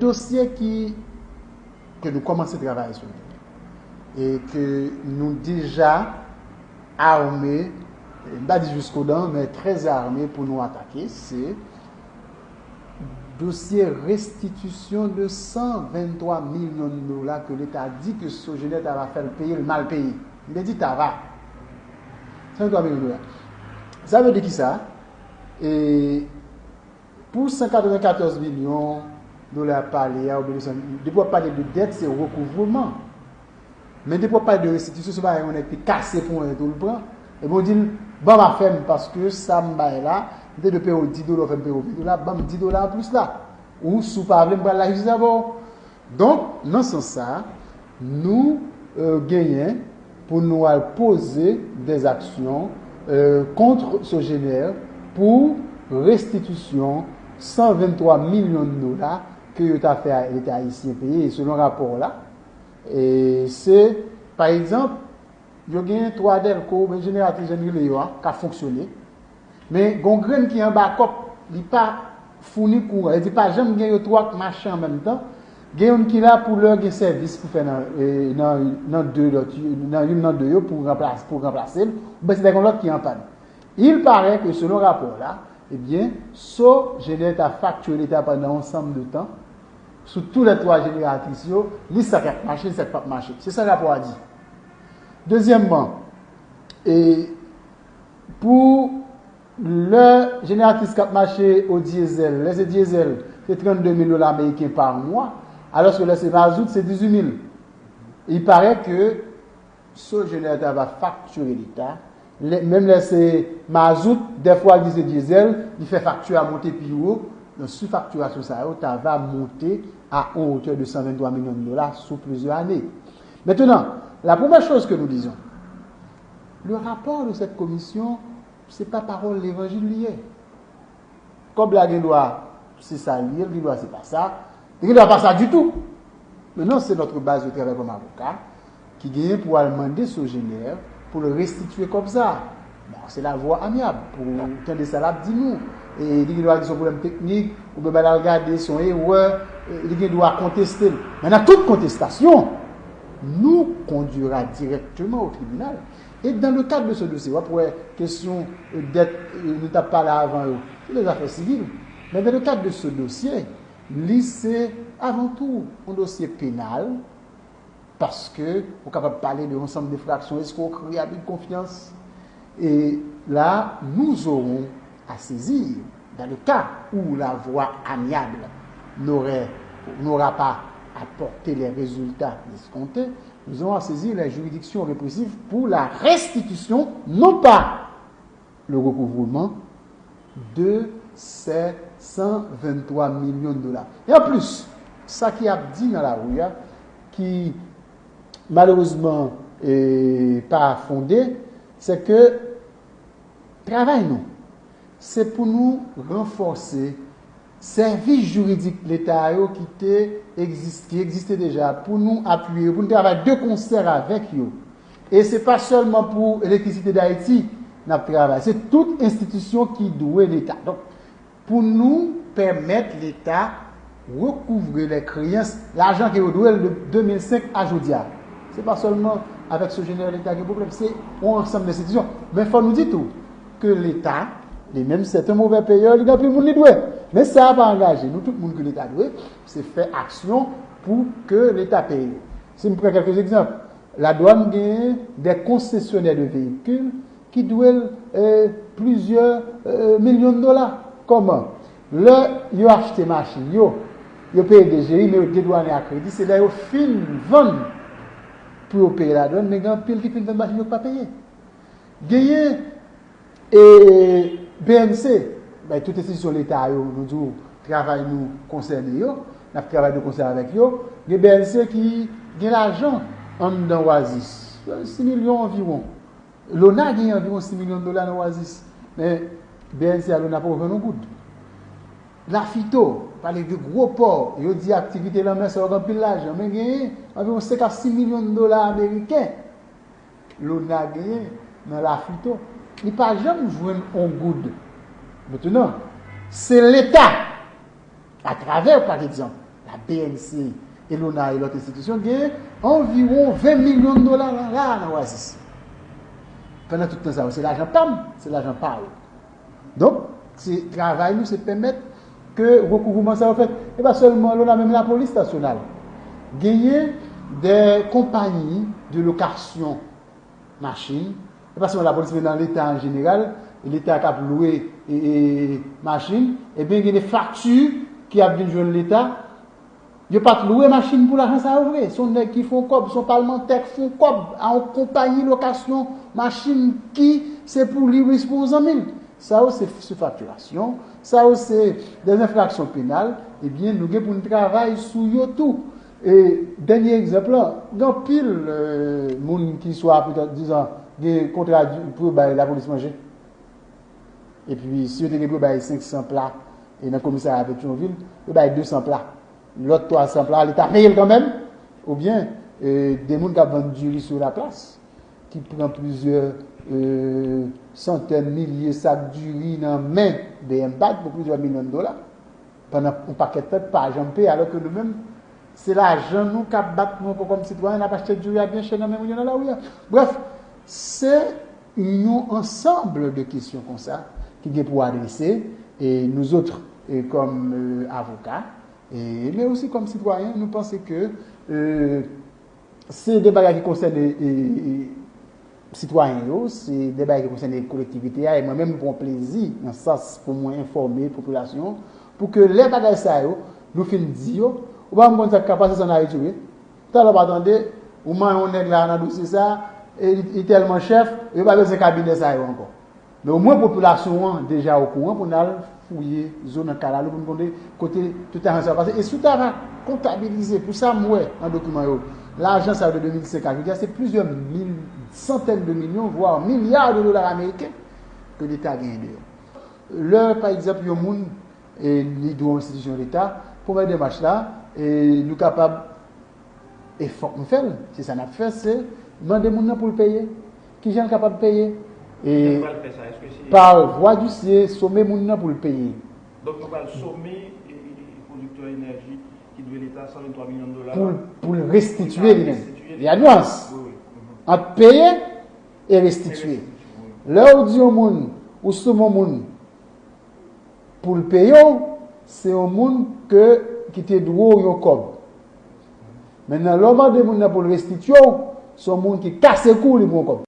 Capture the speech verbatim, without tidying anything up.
Dosye ki, ke nou kòmanse travay sou li e ke nou deja ame, m pa di jiskodan, men trè ame pou nou atake, se dosye restitisyon de san venntwa milyon dola ke Leta di ke Sogener ta va fè l peye, l mal peye. M te di ta va. San venntwa milyon dola. Sa vle di kisa? E pou san katrevenkatòz milyon dola pale a, oubyen de san, depi w ap pale de dèt, se rekouvreman. Men depi w ap pale de restitisyon, se pa yon nèg ki kase ponyen tou l pran. Ebyen, w di l, ban m afè m, paske sa m bay la, m te dwe peye w dis dola, w fè m peye w ven dola, ban m dis dola anplis la. Ou, si w pa vle, m pral lajistis avè w. Donk, nan sans sa, nou euh, genyen pou nou al poze dèzaksyon euh, kont Sogener pou restitisyon san venntwa milyon dola ke yo ta fè Leta ayisyen peye, selon rapò la. E se, pa egzanp, yo gen twa dèlko oubyen jeneratris jan n rele yo a, k ap fonksyone. Men gen yon grenn ki anba kòp, li pa founi kouran. Li di pa janm gen yo twa k mache an menm tan. Gen youn ki la pou lè gen sèvis pou fè nan, e, nan, nan de lòt, nan youn nan de yo pou ranplase, pou ranplase l. Oubyen se ta gen yon lòt ki an pàn. Il paraît que, selon rapò la, ebyen, Sogener ta faktire Leta pandan yon sanm de tan sou tou lè twa jeneratris yo, ni sa k ap mache, ni sa k p ap mache. Se sa rapò a di. Dezyèmman, e pou lè jeneratris k ap mache o dyezèl, lè se dyezèl, se trannde mil dola ameriken pa mwa, alòske lè se mazout, se dizuit mil. Il paraît que Sogener ta va faktire Leta, lè, menm lè se mazout, dèfwa li se dyezèl, li fè fakti a monte pi wo, donk sifaktirasyon sa yo ta va monte à une hauteur de cent vingt-trois millions de dollars sur plusieurs années. Maintenant, la première chose que nous disons, le rapport de cette commission, se pa pawòl levanjil li ye. Kòb la gen dwa se sa li ye, li gen dwa se pa sa, li gen dwa pa sa ditou. Maintenant, c'est notre base de travail comme avocat ki genyen pou al mande Sogener pou l restitye kòb sa. Bon, se la vwa amyab pou tande sa l ap di nou. E li gen dwa di se yon pwoblèm teknik, oubyen bagay la l gade se yon erè, e li gen dwa konteste l. Men nan tout kontestasyon, nous conduira directement au tribunal. Et dans le cadre de ce dossier, w ap wè kesyon dèt nou t ap pale avan yo, se de zafè sivil. Men dans le cadre de ce dossier, li se avan tou yon dosye penal, paske ou kapab pale de yon ansanm de enfraksyon, eskwokri, abus de confiance. Et là, nous aurons à saisir, dans le cas où la voie amiable n'aurait, n'aura pas apporté les résultats escomptés, nous aurons à saisir les juridictions répressives pour la restitution, non pas le recouvrement de ces cent vingt-trois millions de dollars. Et en plus, sa ki ap di nan lari a, ki malerezman e, pa fonde, se ke travay nou, se pou nou ranfòse sèvis jiridik Leta yo ki te egzis-, ki egziste deja, pou nou apiye yo, pou nou travay de konsè avèk yo. E se pa sèlman pou Elektrisite Dayiti n ap travay, se tout enstitisyon ki dwe Leta. Donk, pou nou pèmèt Leta rekouvre les créances, lajan ke yo dwe l de de mil senk a jodi a. Se pa sèlman avèk Sogener Leta gen pwoblèm, se yon ansanm enstitisyon. Men fò nou di tou ke Leta, li menm, se yon move peyè, li gen anpil moun li dwe. Men sa a pa angaje nou, tout moun ke Leta dwe, se fè aksyon pou ke Leta peye yo. Si m pran kèlke egzanp, ladwàn gen de konsesyonè de veyikil ki dwe l e, plizyè e, milyon dola. Kòman? Lè yo achte machin yo, yo peye D G I, men yo dedwannen a kredi, se lè yo fin vann pou yo peye ladwàn, men gen anpil ki fin vann machin yo ki pa peye. Genyen e, B N C, bay tout enstitisyon Leta yo, nou di w, travay nou konsène yo, n ap travay de konsè avèk yo. Gen B N C ki gen lajan anndan Oasis, sis milyon anviwon. Lona gen anviwon sis milyon dola nan Oasis. Men B N C a Lona poko jwenn yon goud. Lafito, pale de gwo pò, yo di aktivite lanmè sa yo gen anpil lajan, men genyen anviwon senk a sis milyon dola ameriken. Lona genyen nan Lafito. Li pa janm jwenn yon goud. Mentnan, se Leta, atravè, pa egzanp, la B N C, e lona e lòt enstitisyon, gen anviwon ven milyon dola la, la nan Oasis. Pandan tout tan sa yo, se lajan pa m, se lajan pa ou. Donk, se travay nou, se pèmèt ke rekouvreman sa yo fèt. E pa sèlman lona, menm lapolis nasyonal. Genyen de konpayi de lokasyon machin. E pa sèlman lapolis, men nan Leta an jeneral, Leta k ap lwe e, e, machin, ebyen, gen de fakti ki ap vin jwenn Leta. Yo pa t lwe machin pou lajan sa yo vre. Se yon nèg ki fè yon kòb, se yon palmantè k fè yon kòb a yon konpayi lokasyon machin ki se pou li, se pou zanmi l. Sa yo se sifaktirasyon, sa yo se de enfraksyon penal, ebyen, nou gen pou n travay sou yo tou. E dènye egzanp lan, gen anpil, euh, moun ki swa petèt, dizon, gen kontra di, pou yo bay lapolis manje. Epi, si yo te gen pou yo bay senk san pla, e nan komisarya Petyonvil, yo bay de san pla. Lòt twa san pla, Leta peye l kanmenm. Oubyen, e, de moun k ap vann diri sou laplas, ki pran plizyè, e, santèn, milye sak diri nan men B M Bag pou plizyè milyon dola. Pandan yon pakèt tan, pa janm peye, alò ke nou menm, se lajan nou k ap bat nou ankò kòm sitwayen, n ap achte diri a byen chè nan men moun yo nan lari a. Brèf, se yon ansanm de kesyon konsa ki gen pou adrese, e nou zòt, e kòm, e, avoka, e, men osi kòm sitwayen, nou panse ke, e, se de bagay ki konsène, e, e, sitwayen yo, se de bagay ki konsène kolektivite a, e mwen menm, m pran plezi, nan sans pou mwen enfòme popilasyon, pou ke lè bagay sa yo, nou fin di yo, ou pa konn sa k ka pase sa an Ayiti, wi. Talè w pa tande, ou manyen yon nèg la nan dosye sa, e li, li tèlman chèf, yo pa bezwen kabinè sa yo ankò. Men omwen popilasyon an deja okouran pou n al fouye zo nan kalalou pou n konn kote tout lajan sa yo pase. E si w ta va kontabilize, pou sa m wè nan dokiman yo, lajan sa yo de de mil senk a jodi a, se plizyè mil, santèn de milyon, vwa milya de dola ameriken ke Leta genyen deyò. Lè, pa egzanp, yon moun, e, li dwe yon enstitisyon Leta, premye demach la, e, nou kapab, e fòk nou fè l, se sa n ap fè, se mande moun nan pou l peye. Kijan l kapab peye? E, Kijan nou pral fè sa? Èske se pa vwa disye, some moun nan pou l peye. Donk, nou pral some, e, e, e, pwodiktè enèji ki dwe Leta san venntwa milyon dola pou l, pou l restitye li menm. Restitye li. Y a nuance. Wi, wi. Mhm. Ant peye e restitye. E restitye, wi. Lè ou di yon moun, ou some yon moun pou l peye w, se yon moun ke, ki te dwe w yon kòb. Mentnan, lè w mande moun nan pou l restitye w, se yon moun ki kase kou li pou yon kòb.